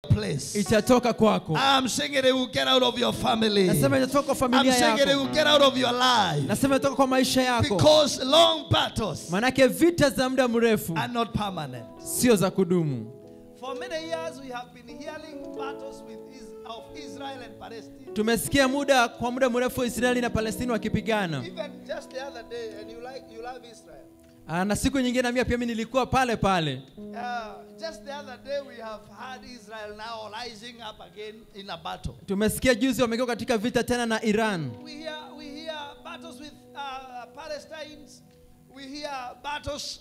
Place. Itatoka kwako. I'm saying it will get out of your family. Nasema itatoka kwa I'm familia saying it yako. will get out of your life. Nasema itatoka kwa maisha yako. Because long battles Manake vita za muda mrefu are not permanent. sio za kudumu. For many years we have been hearing battles with of Israel and Palestine. Tumesikia muda kwa muda mrefu Israeli na Palestina wakipigana. Even just the other day, and you love Israel. Na siku nyingine na mimi pia mimi nilikuwa pale pale. Just the other day we have had Israel now rising up again in a battle. Tumesikia juzi wamekuwa katika vita tena na Iran. We hear battles with Palestinians. We hear battles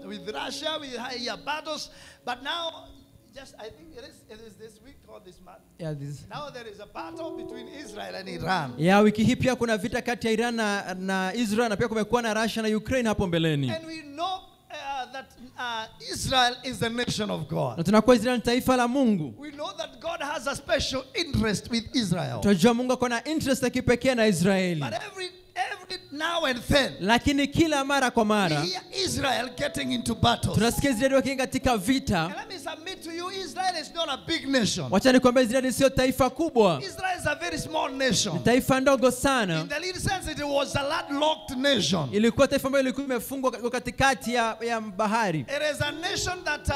with Russia. We hear battles, but now just I think it is this week or this month. Yeah, this. Now there is a battle between Israel and Iran. Yeah, wiki hii pia kuna vita kati ya Iran na Israel, na pia kumekuwa na Russia na Ukraine hapo mbeleni. And we know that Israel is the nation of God. Na tunakuwa Israel ni taifa la Mungu. We know that God has a special interest with Israel. Tunajua Mungu ako na interest ya kipekee na Israeli. But every now and then, lakini kila mara kwa mara, we hear Israel getting into battles. Tunasikia Israeli wakiingia katika vita. And let me submit to you, Israel is not a big nation. Wacha nikwambie, Israeli sio taifa kubwa. Israel is a very small nation. Ni taifa ndogo sana. In the little sense, it was a landlocked nation. Ilikuwa taifa ambalo lilikuwa imefungwa katikati ya bahari. It is a nation that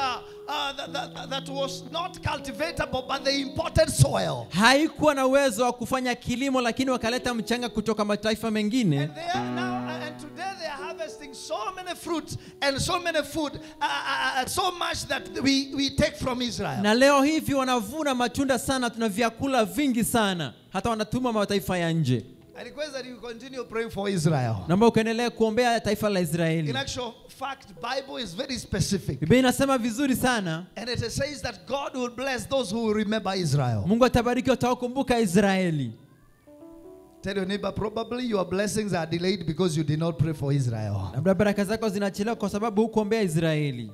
that was not cultivatable, but they imported soil. Haikuwa na uwezo wa kufanya kilimo, lakini wakaleta mchanga kutoka mataifa mengine. And they are now, and today they are harvesting so many fruits and so many food, so much that we take from Israel. Na leo hivi wanavuna matunda sana, tuna vyakula vingi sana, hata wanatuma mataifa ya nje. I request that you continue praying for Israel. Naomba ukaendelee kuombea taifa la Israeli. In actual fact, Bible is very specific. Biblia inasema vizuri sana. And it says that God will bless those who will remember Israel. Mungu atabariki watakaokumbuka Israeli. Tell your neighbor, probably your blessings are delayed because you did not pray for Israel. Labda baraka zako zinachelewa kwa sababu hukuombea Israeli.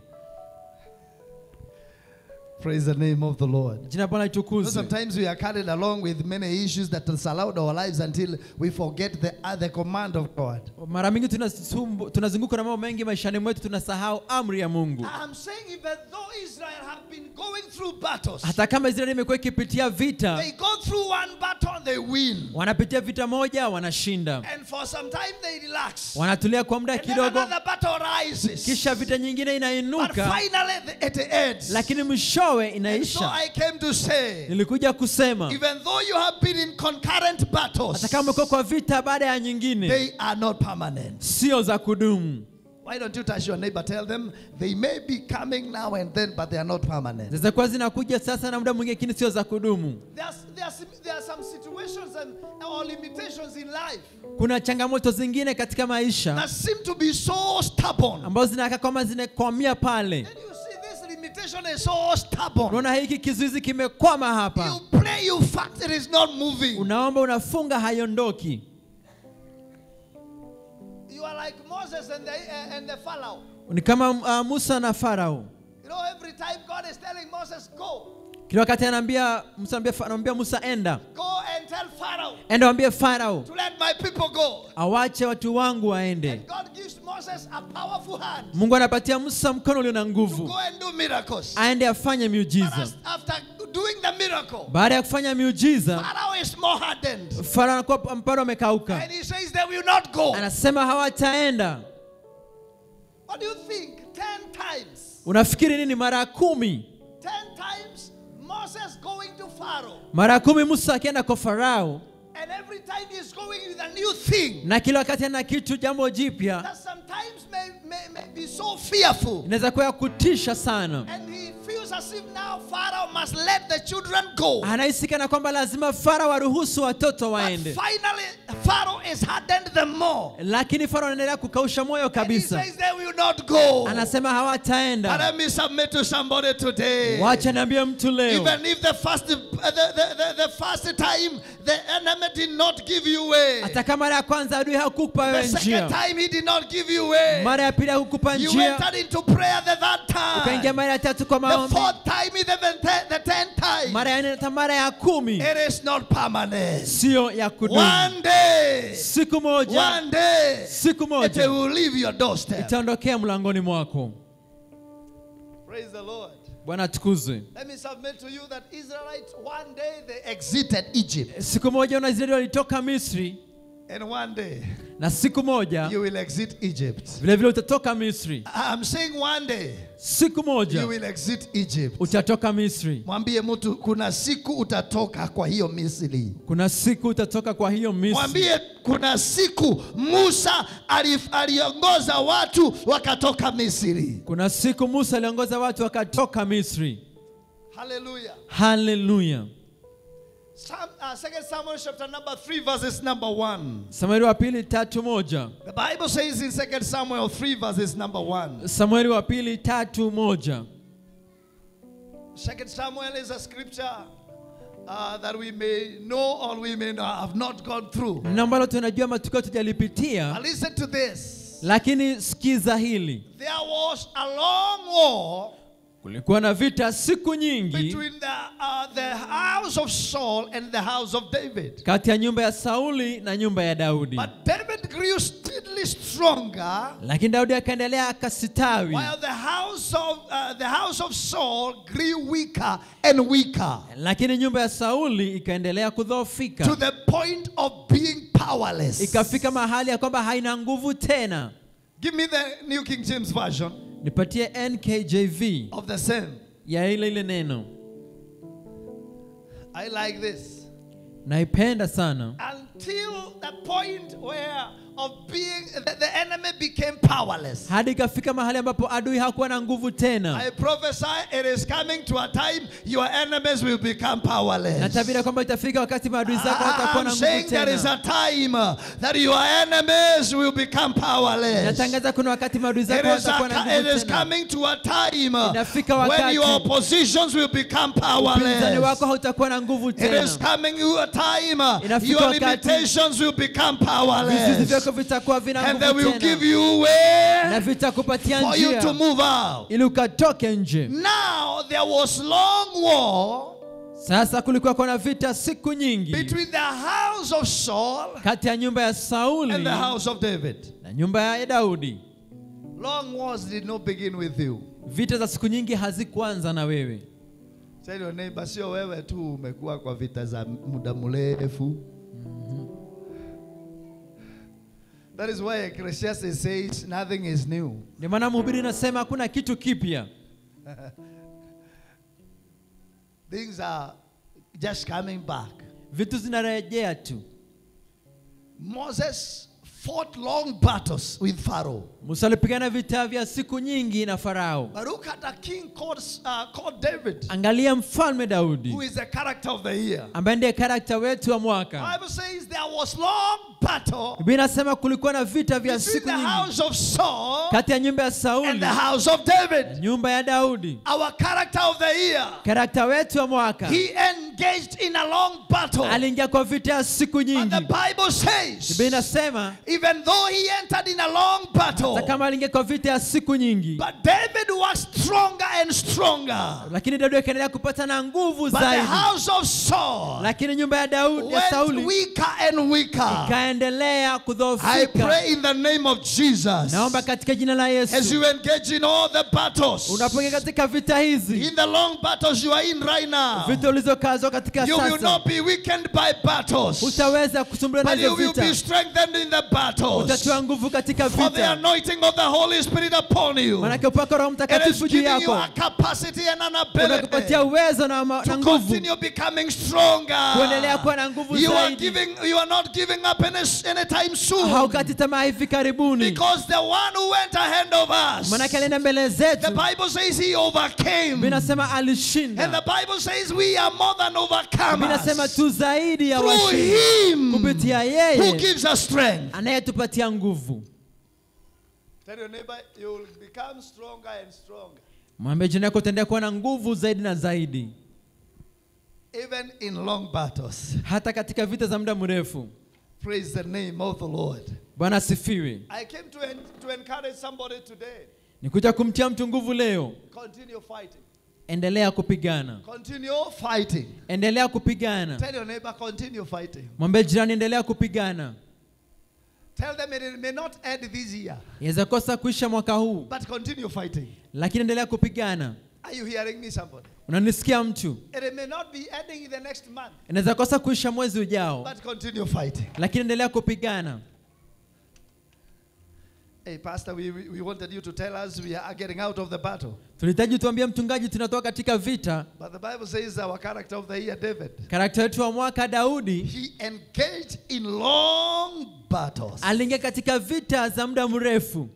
Praise the name of the Lord. Jina Bwana litukuzwe. Sometimes we are carried along with many issues that surround our lives until we forget the command of God. Mara mingi tunazunguka na mambo mengi maishani mwetu, tunasahau amri ya Mungu. I'm saying even though Israel have been going through battles, hata kama Israeli imekuwa ikipitia vita, they go through one battle and they win. Wanapitia vita moja wanashinda. And for some time they relax. Wanatulia kwa muda kidogo. And then another battle rises. Kisha vita nyingine inainuka. But finally it ends. Lakini mwishowe inaisha. So I came to say, nilikuja kusema, even though you have been in concurrent battles, hata kama umekuwa kwa vita baada ya nyingine, they are not permanent. Sio za kudumu. Why don't you touch your neighbor, tell them they may be coming now and then, but they are not permanent. Zitakuwa zinakuja sasa na muda mwingine, lakini sio za kudumu. There are some situations and or limitations in life. Kuna changamoto zingine katika maisha that seem to be so stubborn. Ambazo zinakaa kama zinakwamia pale. And you see this limitation is so stubborn. Unaona hiki kizuizi kimekwama hapa. You pray, you fast, it is not moving. Unaomba, unafunga, haiondoki. You are like Moses and the Pharaoh. Ni kama Musa na Farao. You know, every time God is telling Moses go. Kila wakati anaambia Musa, anaambia Musa enda. Go and tell Pharaoh. Enda waambie Farao. To let my people go. Awache watu wangu waende. And God gives Moses a powerful hand. Mungu anapatia Musa mkono ulio na nguvu. To go and do miracles. Aende afanye miujiza. But after doing the miracle, baada ya kufanya miujiza, Pharaoh is more hardened. Farao anakuwa mparo amekauka. And he says they will not go. Anasema hawataenda. What do you think? 10 times. Unafikiri nini mara 10? 10 times Moses going to Pharaoh. Mara 10 Musa akienda kwa Farao. And every time he's going with a new thing. Na kila wakati ana kitu jambo jipya. That sometimes may be so fearful. Inaweza kuwa kutisha sana. And he feels as if now Pharaoh must let the children go. Anahisi kana kwamba lazima Farao aruhusu watoto waende. But finally Pharaoh is hardened the more. Lakini Farao anaendelea kukausha moyo kabisa. And he says they will not go. Anasema hawataenda. But let me submit to somebody today. Wacha niambie mtu leo. Even if the first time the enemy did not give you way. Hata kama mara ya kwanza adui hakukupa wewe The njia. second time he did not give you way. Mara ya pili hakukupa You njia. entered into prayer the third time. Ukaingia mara ya tatu kwa maombi. The fourth time, even the 10th time. Mara ya nne hata mara ya 10. It is not permanent. Sio ya kudumu. One day. Siku moja. One day. Siku moja. It will leave your doorstep. Itaondokea mlangoni mwako. Praise the Lord. Bwana atukuzwe. Let me submit to you that Israelites, one day they exited Egypt. Siku moja Wanaisraeli walitoka Misri. And one day na siku moja you will exit Egypt. Vile vile utatoka Misri. I'm saying one day siku moja you will exit Egypt. Utatoka Misri. Mwambie mtu kuna siku utatoka kwa hiyo Misri. Kuna siku utatoka kwa hiyo Misri. Mwambie kuna siku Musa aliongoza watu wakatoka Misri. Kuna siku Musa aliongoza watu wakatoka Misri. Hallelujah. Hallelujah. 2 Samuel chapter number 3 verses number 1. Samueli wa pili 3:1. The Bible says in 2 Samuel 3 verses number 1. Samueli wa pili 3:1. 2 Samuel is a scripture that we may know or we may not have not gone through. Na ambalo tunajua matukio tujalipitia. Listen to this. Lakini sikiza hili. There was a long war. Kulikuwa na vita siku nyingi between the house of Saul and the house of David. Kati ya nyumba ya Sauli na nyumba ya Daudi. But David grew steadily stronger. Lakini Daudi akaendelea akasitawi. While the house of Saul grew weaker and weaker. Lakini nyumba ya Sauli ikaendelea kudhoofika. To the point of being powerless. Ikafika mahali ya kwamba haina nguvu tena. Give me the New King James Version. Nipatie NKJV of the same. Ya ile ile neno. I like this. Naipenda sana. Until the point where of being the enemy became powerless. Hadi ikafika mahali ambapo adui hakuwa na nguvu tena. I prophesy it is coming to a time your enemies will become powerless. Natabiri kwamba itafika wakati maadui zako hawatakuwa na nguvu tena. I'm saying there is a time that your enemies will become powerless. Natangaza kuna wakati maadui zako hawatakuwa na nguvu tena. It is coming to a time inafika wakati when your oppositions will become powerless. Upinzani wako hautakuwa na nguvu tena. It is coming to a time your limitations will become powerless. And they will give you way for you to move out. Ili ukatoke nje. Now there was long war. Sasa kulikuwa kuna vita siku nyingi. Between the house of Saul kati ya nyumba ya Sauli and the house of David. Na nyumba ya Daudi. Long wars did not begin with you. Vita za siku nyingi hazikuanza na wewe. Tell your neighbor, sio wewe tu umekuwa kwa vita za muda mrefu. That is why Ecclesiastes says nothing is new. Ndio maana mhubiri anasema hakuna kitu kipya. Things are just coming back. Vitu zinarejea tu. Moses fought long battles with Pharaoh. Musa alipigana vita vya siku nyingi na Farao. But look at a king called David. Angalia mfalme Daudi. Who is the character of the year. Ambaye ndiye character wetu wa mwaka. The Bible says there was long battle. Biblia inasema kulikuwa na vita vya siku between nyingi. The house of Saul kati ya nyumba ya Sauli and the house of David. Nyumba ya Daudi. Our character of the year. Character wetu wa mwaka. He engaged in a long battle. Aliingia kwa vita ya siku nyingi. And the Bible says, Biblia inasema, even though he entered in a long battle, kama aliingia kwa vita ya siku nyingi, but David was stronger and stronger. Lakini Daudi akaendelea kupata na nguvu But zaidi. the house of Saul lakini nyumba ya Daudi ya Sauli went weaker and weaker. Ikaendelea kudhoofika. I pray in the name of Jesus. Naomba katika jina la Yesu. As you engage in all the battles, unapoingia katika vita hizi, in the long battles you are in right now, vita ulizokazwa katika you will sasa, not be weakened by battles, utaweza kusumbuliwa na but you will vita, be strengthened in the battles. Utatiwa nguvu katika For the vita. anointing of the Holy Spirit upon you. Maana upako Roho It is Mtakatifu juu giving you yako a capacity and an ability unakupatia uwezo na to nguvu continue becoming stronger. kuendelea kuwa na nguvu You are zaidi. giving, you are not giving up anytime soon. Haukati tamaa hivi karibuni. Because the one who went ahead of us, Maana alienda mbele zetu. The Bible says he overcame. Biblia inasema alishinda. And the Bible says we are more than overcomers. Biblia inasema tu zaidi ya Through washindi. him Kupitia yeye who gives us strength. anayetupatia nguvu. Tell your neighbor, you will become stronger and stronger. Mwambie jirani yako utaendelea kuwa na nguvu zaidi na zaidi. Even in long battles. Hata katika vita za muda mrefu. Praise the name of the Lord. Bwana asifiwe. I came to encourage somebody today. Nikuja kumtia mtu nguvu leo. Continue fighting. Endelea kupigana. Continue fighting. Endelea kupigana. Tell your neighbor, continue fighting. Mwambie jirani endelea kupigana. Tell them it may not end this year. Yaweza kosa kuisha mwaka huu. But continue fighting. Lakini endelea kupigana. Are you hearing me, somebody? Unanisikia mtu? It may not be ending in the next month. Inaweza kosa kuisha mwezi ujao. But continue fighting. Lakini endelea kupigana. Hey pastor, we wanted you to tell us we are getting out of the battle. Tulihitaji tuambie mchungaji tunatoka katika vita. But the Bible says our character of the year, David. Karakta yetu wa mwaka Daudi. He engaged in long battles. Aliingia katika vita za muda mrefu.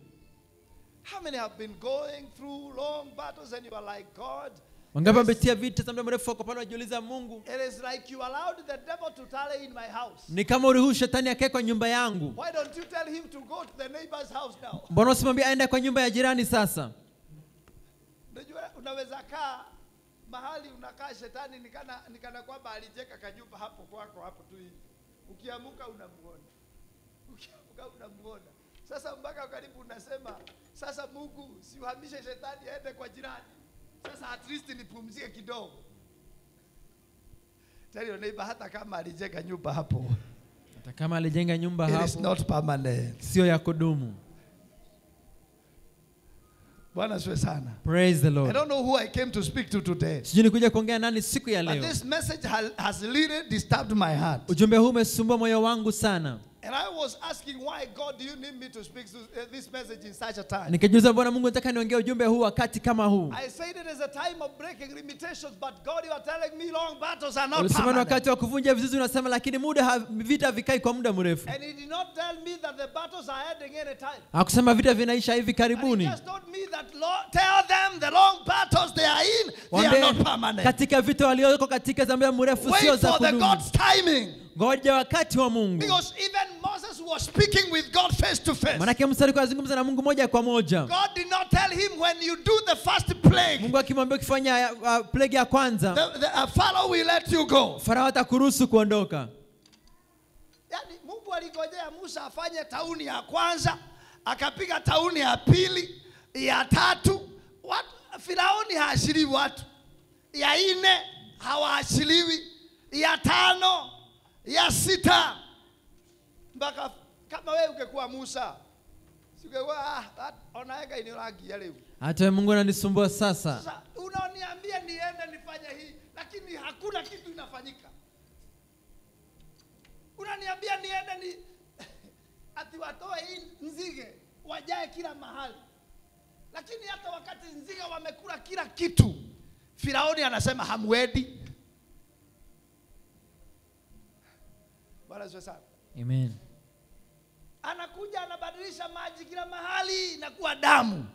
How many have been going through long battles and you are like, God? Wangapi wamepitia vita za muda mrefu wako pale wajiuliza Mungu? It is like you allowed the devil to tarry in my house. Ni kama uliruhusu shetani akae kwa nyumba yangu. Why don't you tell him to go to the neighbor's house now? Mbona usimwambie aende kwa nyumba ya jirani sasa? Unajua unaweza kaa mahali unakaa shetani nikana kwamba alijeka kanyumba hapo kwako hapo tu hivi. Ukiamuka unamuona. Ukiamuka unamuona. Sasa mpaka karibu unasema sasa Mungu siuhamishe shetani aende kwa jirani. Sasa at least nipumzike kidogo. Tell your neighbor hata kama alijenga nyumba hapo. Hata kama alijenga nyumba hapo. It is not permanent. Sio ya kudumu. Bwana asifiwe sana. Praise the Lord. I don't know who I came to speak to today. Sijui nikuja kuongea nani siku ya leo. But this message has really disturbed my heart. Ujumbe huu umesumbua moyo wangu sana. And I was asking why, God, do you need me to speak to this message in such a time? Nikajiuliza Bwana Mungu nataka niongee ujumbe huu wakati kama huu. I said it is a time of breaking limitations, but God, you are telling me long battles are not Ulisema ni permanent. wakati wa kuvunja vizuizi unasema, lakini muda vita vikai kwa muda mrefu. And he did not tell me that the battles are ending any time. Hakusema vita vinaisha hivi karibuni. And he just told me that Lord, tell them the long battles they are in, they are not permanent. Katika vita walioko katika za muda mrefu sio za Wait for the kudumu. God's timing. Ngoja wakati wa Mungu. Because even Moses was speaking with God face to face. Manake Musa alikuwa anazungumza na Mungu moja kwa moja. God did not tell him when you do the first plague. Mungu akimwambia ukifanya plague ya kwanza, the Pharaoh will let you go. Farao atakuruhusu kuondoka. Yani Mungu aligojea Musa afanye tauni ya kwanza, akapiga tauni ya pili, ya tatu. Watu Firauni haachiliwi watu. Ya nne hawaachiliwi, ya tano, ya sita. Mpaka kama wewe ungekuwa Musa, singekuwa onaega ni rangi ya leo. Hata Mungu ananisumbua sasa. Sasa unaniambia niende nifanye hii, lakini hakuna kitu inafanyika. Unaniambia niende ni ati watoe hii nzige wajae kila mahali. Lakini hata wakati nzige wamekula kila kitu, Firauni anasema hamwedi. Bwana asifiwe sana. Amen. Anakuja anabadilisha maji kila mahali na kuwa damu.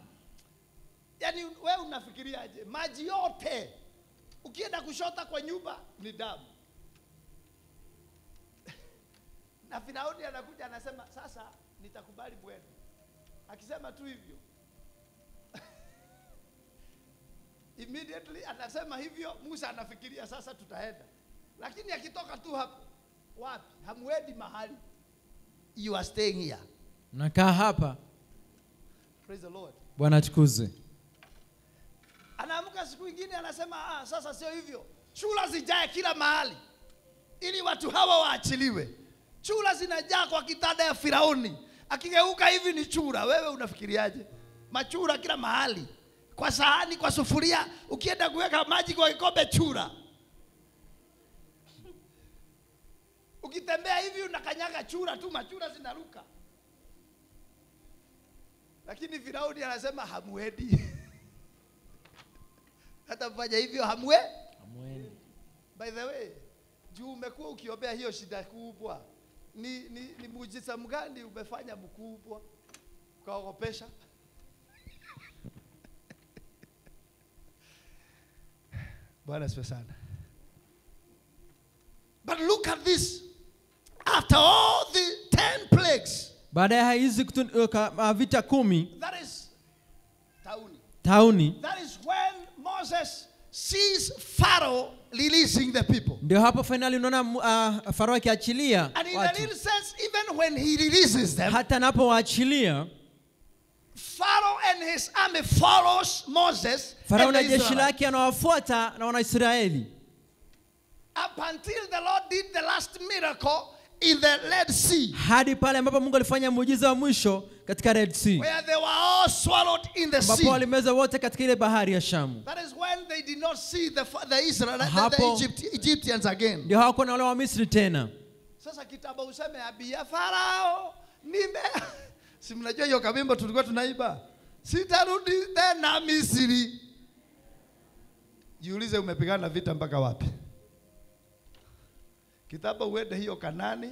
Yaani wewe unafikiriaje? Maji yote ukienda kushota kwa nyumba ni damu. Na Firauni anakuja anasema sasa nitakubali bwende. Akisema tu hivyo. Immediately anasema hivyo, Musa anafikiria sasa tutaenda. Lakini akitoka tu hapo, wapi? Hamwendi mahali. You are staying here. Nakaa hapa. Praise the Lord. Bwana atukuzwe. Anaamka siku nyingine anasema sasa sio hivyo. Chura zijae kila mahali ili watu hawa waachiliwe. Chura zinajaa kwa kitanda ya Firauni. Akigeuka hivi ni chura. Wewe unafikiriaje? Machura kila mahali. Kwa sahani, kwa sufuria, ukienda kuweka maji kwa kikombe chura. Ukitembea hivi unakanyaga chura tu, machura zinaruka. Lakini Firauni anasema hamwendi. Hata mfanya hivyo hamwendi. By the way, juu umekuwa ukiombea hiyo shida kubwa. Ni muujiza mgani umefanya mkubwa ukaogopesha? Bwana asifiwe sana. But look at this. After all the 10 plagues, baada ya hizi vita 10, that is tauni. Tauni. That is when Moses sees Pharaoh releasing the people. Ndio hapo finally unaona Farao akiachilia And in watu. a little sense, even when he releases them, hata anapowaachilia, Pharaoh and his army follows Moses. Farao na jeshi lake anawafuata na Wanaisraeli. Up until the Lord did the last miracle in the Red Sea. Hadi pale ambapo Mungu alifanya muujiza wa mwisho katika Red Sea. Where they were all swallowed in the sea. Ambapo walimezwa wote katika ile bahari ya Shamu. That is when they did not see the Israelites, the Egyptians again. Ndio hawakuwa na wale wa Misri tena. Sasa kitabu useme abia Farao nime si mnajua hiyo kabimbo tulikuwa tunaiba. Sitarudi tena Misri. Jiulize umepigana vita mpaka wapi? Kitabu uende hiyo Kanani,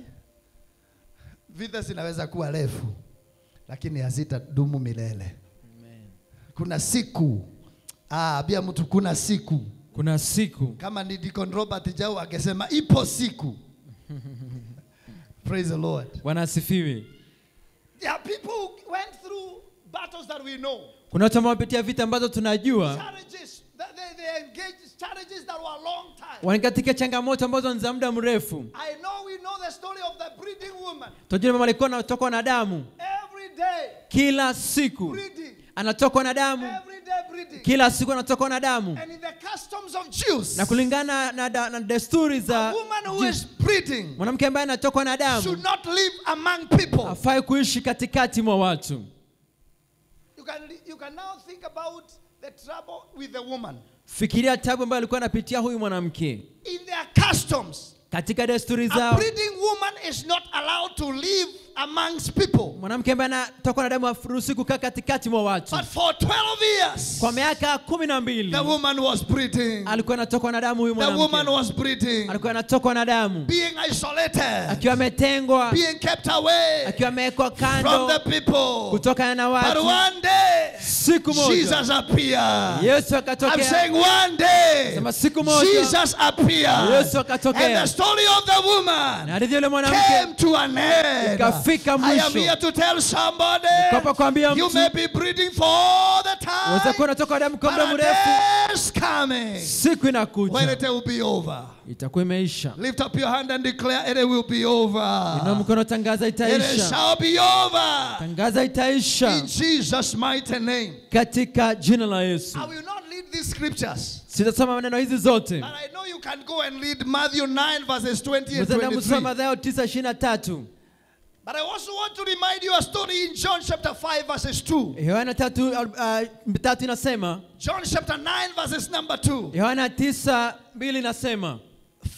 vita zinaweza kuwa refu lakini hazitadumu milele. Amen. Kuna siku. Bia mtu kuna siku. Kuna siku. Kama ni Deacon Robert Jau angesema ipo siku. Praise the Lord. Bwana asifiwe. There are people who went through battles that we know. Kuna watu ambao wamepitia vita ambazo tunajua. Challenges that they engaged, challenges that were a long time. Wanakatika changamoto ambazo ni za muda mrefu. I know we know the story of the bleeding woman. Tunajua mama alikuwa anatokwa na damu. Every day. Kila siku. Bleeding. Anatokwa na damu. Every day bleeding. Kila siku anatokwa na damu. And in the customs of Jews. Na kulingana na desturi za a woman who is bleeding. Mwanamke ambaye anatokwa na damu should not live among people. Hafai kuishi katikati mwa watu. You can now think about the trouble with the woman. Fikiria taabu ambayo alikuwa anapitia huyu mwanamke. In their customs, katika desturi zao, a bleeding woman is not allowed to live amongst people. Mwanamke ambaye anatokwa na damu haruhusiwi kukaa katikati mwa watu. But for 12 years, kwa miaka 12, the woman was bleeding. Alikuwa anatokwa na damu huyu mwanamke. The woman was bleeding. Alikuwa anatokwa na damu. Being isolated. Akiwa ametengwa. Being kept away. Akiwa amewekwa kando. From the people. Kutoka na watu. But one day, siku moja, Jesus appeared. Yesu akatokea. I'm saying one day, sema siku moja, Jesus appeared. Yesu akatokea. And the story of the woman na hadithi yule mwanamke came to an end. Ikafika I am mwisho. here to tell somebody, you may be breathing for all the time, unaweza kuwa unatoka damu kwa muda but a mrefu. day is coming Siku inakuja when it will be over. Itakuwa imeisha. Lift up your hand and declare it will be over. Inua mkono, tangaza itaisha. It shall be over. Tangaza itaisha. In Jesus' mighty name. Katika jina la Yesu. I will not read these scriptures. Sitasoma maneno hizi zote. But I know you can go and read Matthew 9 verses 20 and Mtaenda kusoma 23. Mathayo 9:23. But I also want to remind you a story in John chapter 5 verses 2. Yohana 3:3 inasema. John chapter 9 verses number 2. Yohana 9:2 inasema.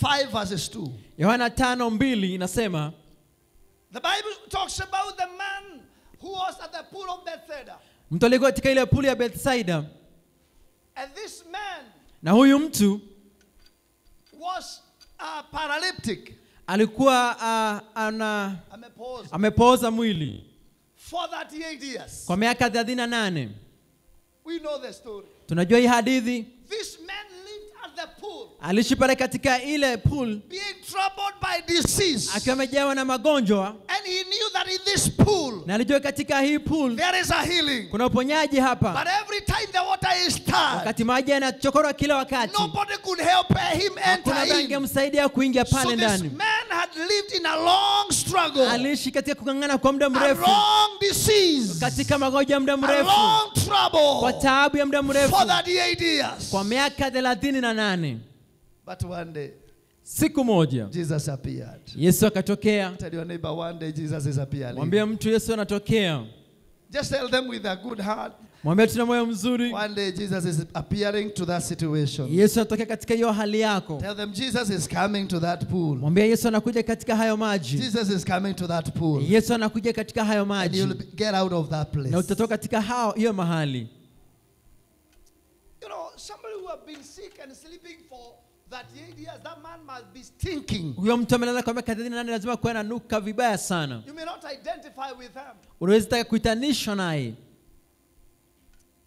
5 verses 2. Yohana 5:2 inasema. The Bible talks about the man who was at the pool of Bethesda. Mtu aliyekuwa katika ile pool ya Bethsaida. And this man na huyu mtu was a paralytic. Alikuwa amepooza mwili for 38 years. Kwa miaka 38. We know the story. Tunajua hii hadithi. This man lived at the pool. Aliishi pale katika ile pool, being troubled by disease. Akiwa amejawa na magonjwa. And he knew that in this pool, na alijua katika hii pool, there is a healing. Kuna uponyaji hapa. But every time the water is stirred, wakati maji yanachokorwa kila wakati, nobody could help him enter hakuna in. Angemsaidia kuingia pale So ndani. This man had lived in a long struggle. Aliishi katika kung'ang'ana kwa muda A mrefu. long disease. Katika magonjwa ya muda A mrefu. long trouble. Kwa taabu ya muda mrefu. For 38 years. Kwa miaka 38. But one day, siku moja, Jesus appeared. Yesu akatokea. Tell your neighbor, one day Jesus is appearing. Mwambie mtu Yesu anatokea. Just tell them with a good heart. Mwambie tuna moyo mzuri. One day Jesus is appearing to that situation. Yesu anatokea katika hiyo hali yako. Tell them Jesus is coming to that pool. Mwambie Yesu anakuja katika hayo maji. Jesus is coming to that pool. Yesu anakuja katika hayo maji. And you'll get out of that place. Na utatoka katika hiyo mahali. You know, somebody who have been sick and sleeping for 38 years, that man must be stinking. Huyo mtu amelala kwa miaka 38 lazima kuwa ananuka vibaya sana. You may not identify with him. Unaweza taka kuitanishwa naye.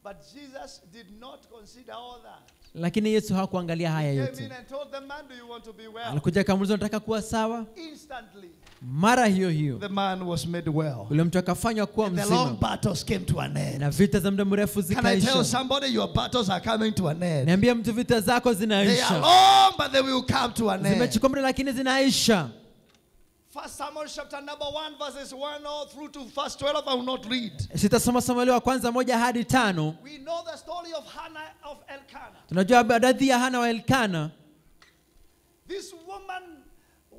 But Jesus did not consider all that. Lakini Yesu hakuangalia haya He yote. came in and told the man, do you want to be well? Alikuja akamuuliza unataka kuwa sawa? Instantly. Mara hiyo hiyo. The man was made well. Yule mtu akafanywa kuwa And the mzima. long battles came to an end. Na vita za muda mrefu Can I tell zikaisha. somebody your battles are coming to an end? Niambie mtu vita zako zinaisha. They are long, but they will come to an end. Zimechukua muda lakini zinaisha. 1 Samuel chapter number 1 verses 1 all through to verse 12 I will not read. Sitasoma Samueli wa kwanza 1 hadi 5. We know the story of Hannah of Elkanah. Tunajua hadithi ya Hana wa Elkana. This woman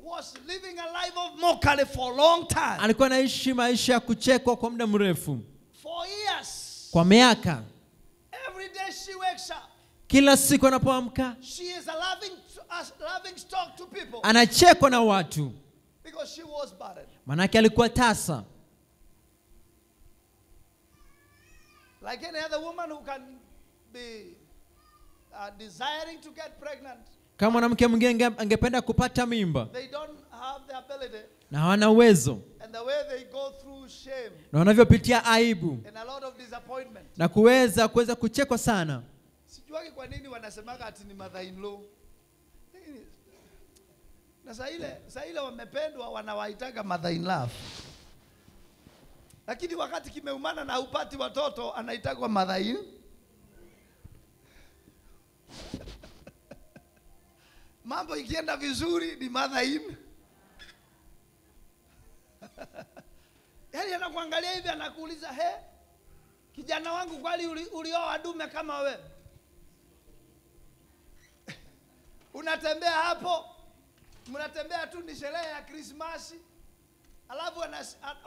was living a life of mockery for a long time. Alikuwa anaishi maisha ya kuchekwa kwa muda mrefu. For years. Kwa miaka. Every day she wakes up. Kila siku anapoamka, she is a laughing stock to people. Anachekwa na watu. Because she was barren. Manake alikuwa tasa. Like any other woman who can be desiring to get pregnant. Kama mwanamke mwingine angependa kupata mimba. They don't have the ability. Na hawana uwezo. And the way they go through shame. Na wanavyopitia aibu. And a lot of disappointment. Na kuweza kuchekwa sana. Sijuagi kwa nini wanasemaga ati ni mother in law. Na saa ile wamependwa wanawaitaga mother in love. Lakini wakati kimeumana na hupati watoto anaitagwa mother in. Mambo ikienda vizuri ni mother in. Yaani anakuangalia hivi anakuuliza, "He, kijana wangu kweli ulioa dume kama wewe?" Unatembea hapo, mnatembea tu ni sherehe ya Krismasi. Alafu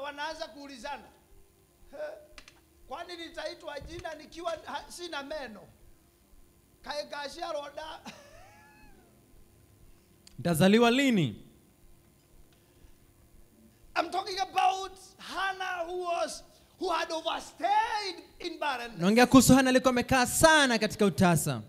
wanaanza kuulizana, "He, kwani nitaitwa jina nikiwa sina meno? Kaegashia roda." Nitazaliwa lini? I'm talking about Hannah who had overstayed in barrenness. Naongea kuhusu Hannah alikuwa amekaa sana katika utasa.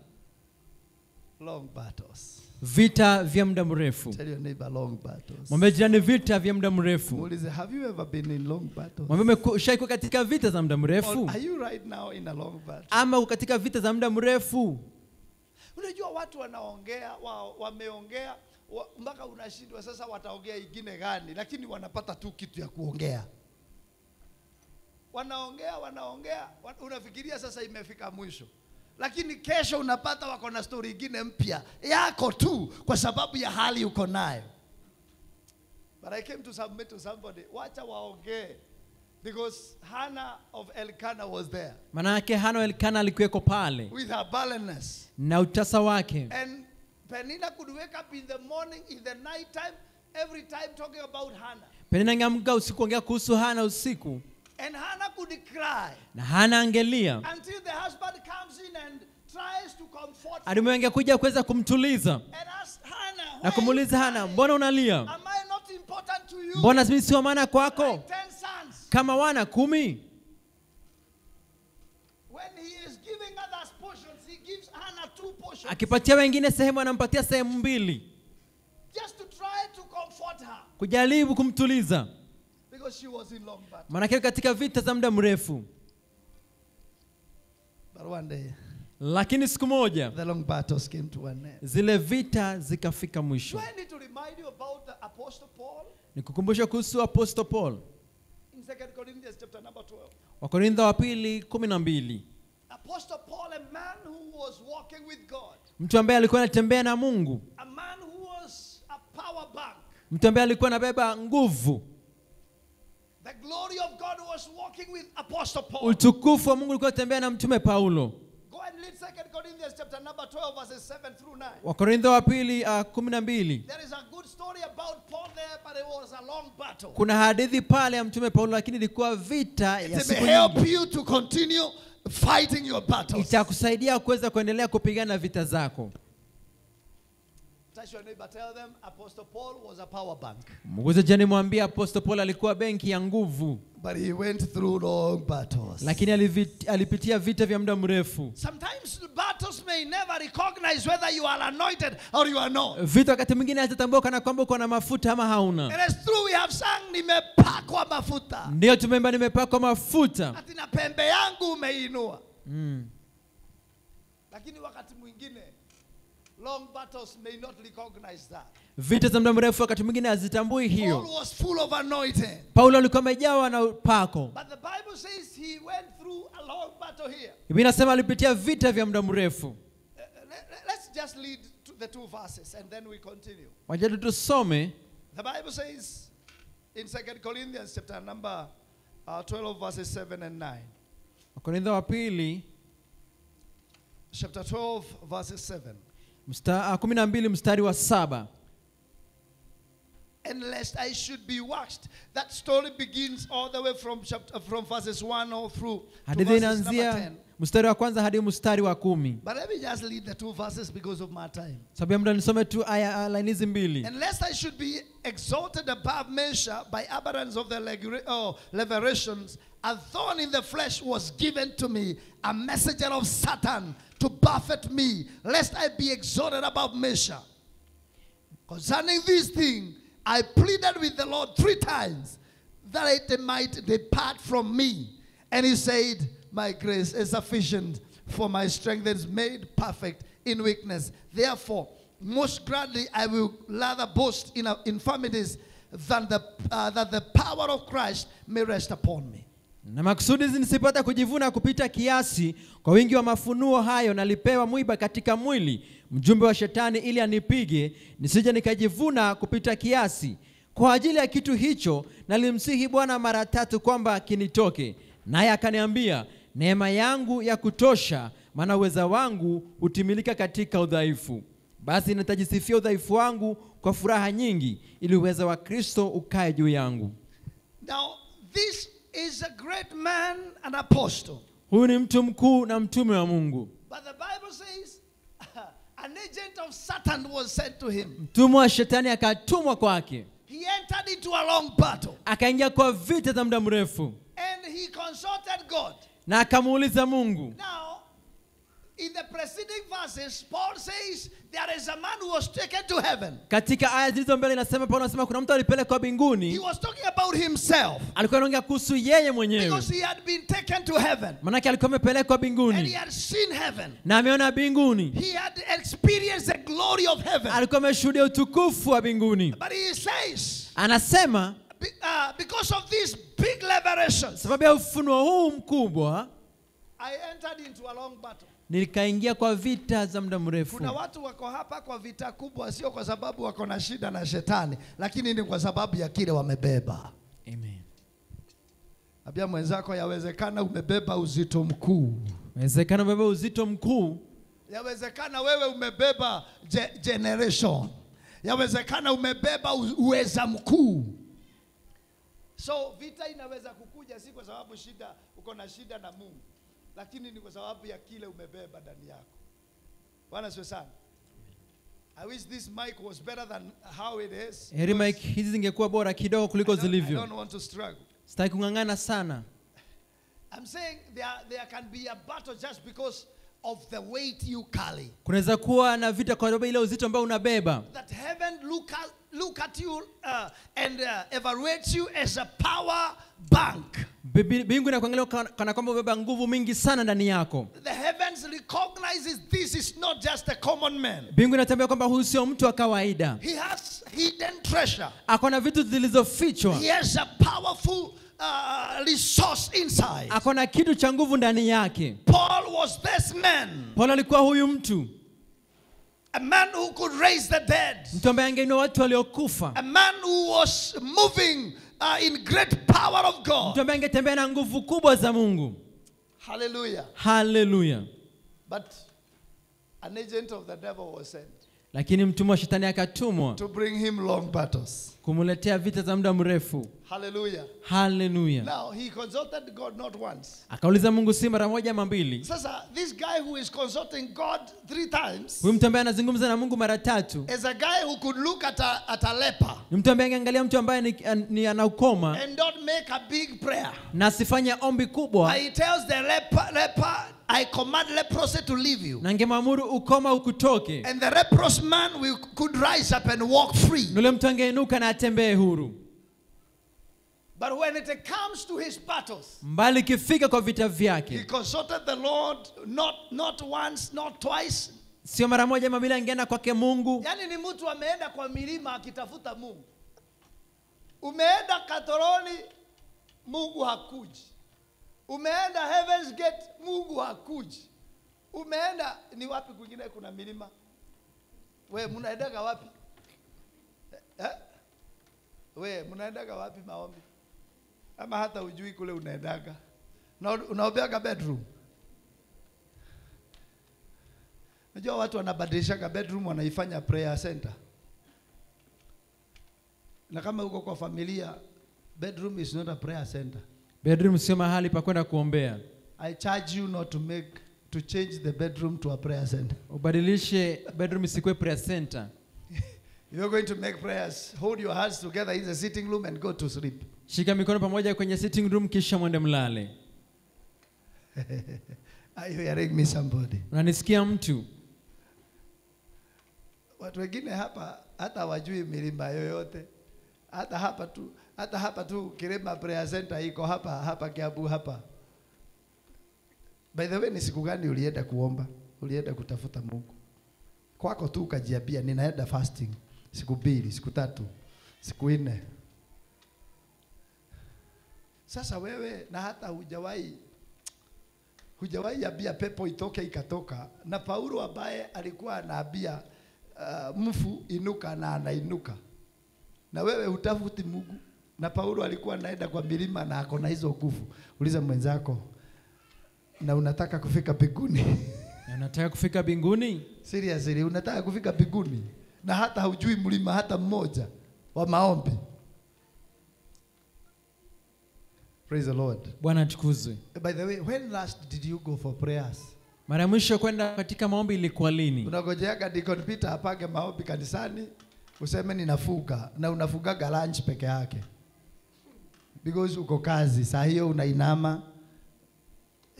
Long battles. Vita vya muda mrefu. Tell your neighbor, long battles. Mwambie jirani vita vya muda mrefu. Muulize, have you ever been in long battles? Mwambie umeshaikuwa katika vita za muda mrefu? Are you right now in a long battle? Ama uko katika vita za muda mrefu? Unajua watu wanaongea, wameongea mpaka unashindwa sasa wataongea ingine gani, lakini wanapata tu kitu ya kuongea. Wanaongea, unafikiria sasa imefika mwisho. Lakini kesho unapata wako na story ingine mpya yako tu kwa sababu ya hali uko nayo. But I came to submit to somebody, wacha waongee, because Hannah of Elkanah was there. Manake Hannah wa Elkanah alikuweko pale. With her barrenness. Na utasa wake. And Penina could wake up in the morning, in the night time, every time talking about Hannah. Penina angeamka usiku ongea kuhusu Hannah usiku. And Hannah could cry. Na Hannah angelia. Until the husband comes in and tries to comfort her. Mume angekuja kuweza kumtuliza. And ask Hannah, na kumuuliza Hannah, mbona unalia? Am I not important to you? Mbona mimi sio maana kwako? Like 10 sons. Kama wana 10. When he is giving others portions, he gives Hannah 2 portions. Akipatia wengine sehemu anampatia sehemu 2. Just to try to comfort her. Kujaribu kumtuliza. Because she was in long battle. Maana katika vita za muda mrefu. But one day, lakini siku moja, the long battles came to an end. Zile vita zikafika mwisho. Do I need to remind you about the Apostle Paul? Nikukumbusha kuhusu Apostle Paul. In 2 Corinthians chapter number 12. Wakorintho wa pili 12. Apostle Paul, a man who was walking with God. Mtu ambaye alikuwa anatembea na Mungu. A man who was a power bank. Mtu ambaye alikuwa anabeba nguvu. The glory of God was walking with Apostle Paul. Utukufu wa Mungu ulikuwa unatembea na mtume Paulo. Go and read 2 Corinthians chapter number 12 verses 7 through 9. Wakorintho wa pili 12. There is a good story about Paul there, but it was a long battle. Kuna hadithi pale ya mtume Paulo, lakini ilikuwa vita ya siku It may help nyingi. you to continue fighting your battles. Itakusaidia kuweza kuendelea kupigana vita zako. Touch your neighbor, tell them Apostle Paul was a power bank. Mguze jirani, mwambie Apostle Paul alikuwa benki ya nguvu. But he went through long battles. Lakini alipitia vita vya muda mrefu. Sometimes battles may never recognize whether you are anointed or you are not. Vita wakati mwingine hazitatambua kana kwamba uko na mafuta ama hauna. It is true we have sung nimepakwa mafuta. Ndio tumeimba nimepakwa mafuta. Ati na pembe yangu umeinua. Lakini wakati mwingine long battles may not recognize that. Vita za muda mrefu wakati mwingine hazitambui hiyo. Paul was full of anointing. Paulo alikuwa amejawa na upako. But the Bible says he went through a long battle here. Biblia inasema alipitia vita vya muda mrefu. Let's just read the 2 verses and then we continue. Wacha tusome. The Bible says in 2 Corinthians chapter number 12 verses 7 and 9. Wakorintho wa pili chapter 12 verses 7. 12 mstari wa 7. And lest I should be waxed. That story begins all the way from from verses 1 all through to Hadithi verses number inaanzia 10. mstari wa kwanza hadi mstari wa 10. But let me just lead the two verses because of my time. Sababu ya muda nisome tu aya laini hizi mbili. And lest I should be exalted above measure by abundance of the revelations, a thorn in the flesh was given to me, a messenger of Satan to buffet me, lest I be exalted above measure. Concerning this thing, I pleaded with the Lord 3 times that it might depart from me. And he said, my grace is sufficient, for my strength is made perfect in weakness. Therefore, most gladly I will rather boast in infirmities than that the power of Christ may rest upon me. Na makusudi nisipata kujivuna kupita kiasi kwa wingi wa mafunuo hayo, nalipewa mwiba katika mwili, mjumbe wa shetani ili anipige, nisije nikajivuna kupita kiasi. Kwa ajili ya kitu hicho nalimsihi Bwana mara 3 kwamba kinitoke, naye akaniambia, neema yangu ya kutosha, maana uweza wangu hutimilika katika udhaifu. Basi nitajisifia udhaifu wangu kwa furaha nyingi, ili uweza wa Kristo ukae juu yangu. Now this is a great man and apostle. Huyu ni mtu mkuu na mtume wa Mungu. But the Bible says an agent of Satan was sent to him. Mtumwa wa shetani akatumwa kwake. He entered into a long battle. Akaingia kwa vita za muda mrefu. And he consulted God. Na akamuuliza Mungu. Now, in the preceding verses, Paul says there is a man who was taken to heaven. Katika aya zilizo mbele inasema Paulo anasema kuna mtu alipelekwa mbinguni. He was talking about himself. Alikuwa anaongea kuhusu yeye mwenyewe. Because he had been taken to heaven. Maana alikuwa amepelekwa mbinguni. And he had seen heaven. Na ameona mbinguni. He had experienced the glory of heaven. Alikuwa ameshuhudia utukufu wa mbinguni. But he says, anasema, because of these big revelations, sababu ya ufunuo huu mkubwa, I entered into a long battle. Nikaingia kwa vita za muda mrefu. Kuna watu wako hapa kwa vita kubwa, sio kwa sababu wako na shida na shetani, lakini ni kwa sababu ya kile wamebeba. Amen. Ambia mwenzako, yawezekana umebeba uzito mkuu. Yawezekana umebeba uzito mkuu. Yawezekana wewe umebeba generation. Yawezekana umebeba uweza mkuu. So vita inaweza kukuja si kwa sababu shida uko na shida na Mungu, lakini ni kwa sababu ya kile umebeba ndani yako. Bwana asifiwe sana. I wish this mic was better than how it is. Heri mic hizi zingekuwa bora kidogo kuliko zilivyo. I don't want to struggle. Sitaki kung'ang'ana sana. I'm saying there can be a battle just because of the weight you carry. Kunaweza kuwa na vita kwa sababu ile uzito ambao unabeba. That heaven look at you and evaluates you as a power bank. Mbingu inakuangalia kana kwamba umebeba nguvu mingi sana ndani yako. The heavens recognizes this is not just a common man. Mbingu inatambua kwamba huyu sio mtu wa kawaida. He has hidden treasure. Ako na vitu zilizofichwa. He has a powerful resource inside. Ako na kitu cha nguvu ndani yake. Paul was this man. Paul alikuwa huyu mtu. A man who could raise the dead. Mtu ambaye angeinua watu waliokufa. A man who was moving in great power of God. Mtu ambaye angetembea na nguvu kubwa za Mungu. Hallelujah. Hallelujah. But an agent of the devil was sent. Lakini mtumwa wa shetani akatumwa to bring him long battles. Kumletea vita za muda mrefu. Hallelujah. Hallelujah. Now he consulted God not once. Akauliza Mungu si mara moja ama mbili. Sasa this guy who is consulting God 3 times. Huyu mtu ambaye anazungumza na Mungu mara tatu. Is a guy who could look at a leper. Ni mtu ambaye angeangalia mtu ambaye ni ana ukoma. And not make a big prayer. Na asifanye ombi kubwa. He tells the leper, I command leprosy to leave you. Na angemwamuru ukoma ukutoke. And the leprous man could rise up and walk free. Yule mtu angeinuka na atembee huru. But when it comes to his battles, mbali kifika kwa vita vyake, he consulted the Lord not once, not twice. Sio mara moja ama mbili angeenda kwake Mungu. Yani ni mtu ameenda kwa milima akitafuta Mungu. Umeenda Katoroni, Mungu hakuji. Umeenda Heaven's Gate, Mungu hakuji. Umeenda ni wapi kwingine kuna milima? We mnaendaga wapi? Eh? We mnaendaga wapi maombi? Ama hata ujui kule unaendaga. Na unaombeaga bedroom. Unajua watu wanabadilishaga bedroom wanaifanya prayer center. Na kama uko kwa familia, bedroom is not a prayer center. Bedroom sio mahali pa kwenda kuombea. I charge you not to change the bedroom to a prayer center. Ubadilishe bedroom isikuwe prayer center. If you're going to make prayers, hold your hands together in the sitting room and go to sleep. Shika mikono pamoja kwenye sitting room kisha mwende mlale. Are you hearing me, somebody? Unanisikia mtu? Watu wengine hapa hata wajui milima yoyote. Hata hapa tu Kirema Prayer Center iko hapa Kiambu hapa. By the way, ni siku gani ulienda kuomba? Ulienda kutafuta Mungu? Kwako tu ukajiambia ninaenda fasting siku 2, siku 3, siku 4. Sasa wewe na hata hujawahi ambia pepo itoke ikatoka. Na Paulo ambaye alikuwa anaambia mfu inuka na anainuka. Na wewe hutafuti Mungu. Na Paulo alikuwa anaenda kwa milima na ako na hizo nguvu. Uliza mwenzako, na unataka kufika mbinguni? Na unataka kufika mbinguni? Seriously, unataka kufika mbinguni? Na hata hujui mlima hata mmoja wa maombi. Praise the Lord. Bwana atukuzwe. By the way, when last did you go for prayers? Mara mwisho kwenda katika maombi ilikuwa lini? Unangojeaga Deacon Peter apange maombi kanisani, useme ninafuga, na unafugaga lunch peke yake. Because uko kazi, saa hiyo unainama.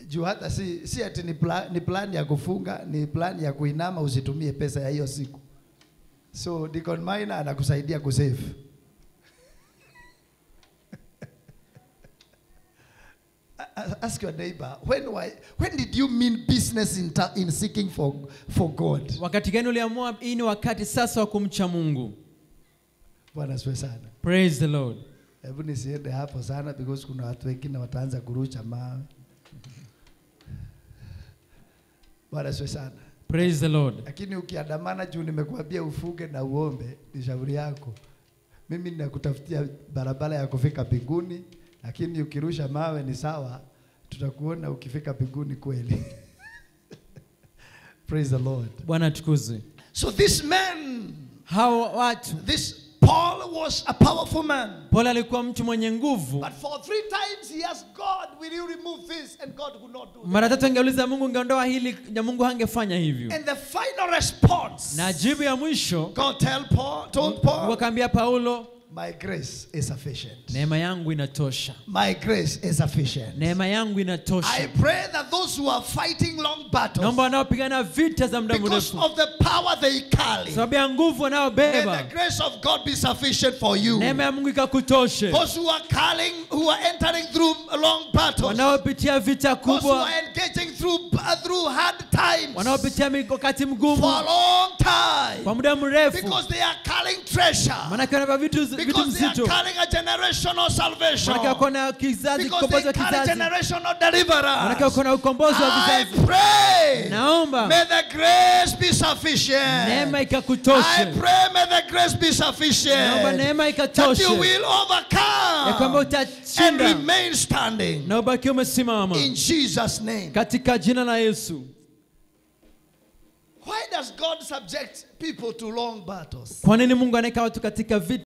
Juu hata si ati ni plan ya kufunga, ni plan ya kuinama usitumie pesa ya hiyo siku. So Deacon Maina anakusaidia kusave. Ask your neighbor, when did you mean business in seeking for God? Wakati gani uliamua hii ni wakati sasa wa kumcha Mungu? Bwana asifiwe sana. Praise the Lord. Hebu nisiende hapo sana because kuna watu wengine wataanza kurusha mawe. Bwana asifiwe sana. Praise the Lord. Lakini ukiandamana juu nimekuambia ufunge na uombe, ni shauri yako. Mimi ninakutafutia barabara ya kufika mbinguni, lakini ukirusha mawe ni sawa, tutakuona ukifika mbinguni kweli. Praise the Lord. Bwana atukuzwe. So this man, hawa watu, this Paul was a powerful man. Paul alikuwa mtu mwenye nguvu. But for 3 times he asked God, will you remove this? And God would not do that. Mara tatu angeuliza Mungu ungeondoa hili, na Mungu hangefanya hivyo. And the final response, na jibu ya mwisho, God told Paul, akaambia Paulo, my grace is sufficient. Neema yangu inatosha. My grace is sufficient. Neema yangu inatosha. I pray that those who are fighting long battles, naomba wanaopigana vita za muda mrefu, because of the power they carry, sababu ya nguvu wanaobeba, may the grace of God be sufficient for you. Neema ya Mungu ikakutoshe. Those who are carrying, who are entering through long battles, wanaopitia vita kubwa, those who are engaging through hard times, wanaopitia wakati mgumu, for a long time, kwa muda mrefu, because they are carrying treasure, maana wanabeba vitu. Because they are carrying a generational salvation. Because they carry generational deliverance. I pray, may the grace be sufficient. I pray, may the grace be sufficient. That you will overcome and remain standing. In Jesus' name. Why does God subject people to long battles? Kwa nini Mungu anaweka watu katika vita?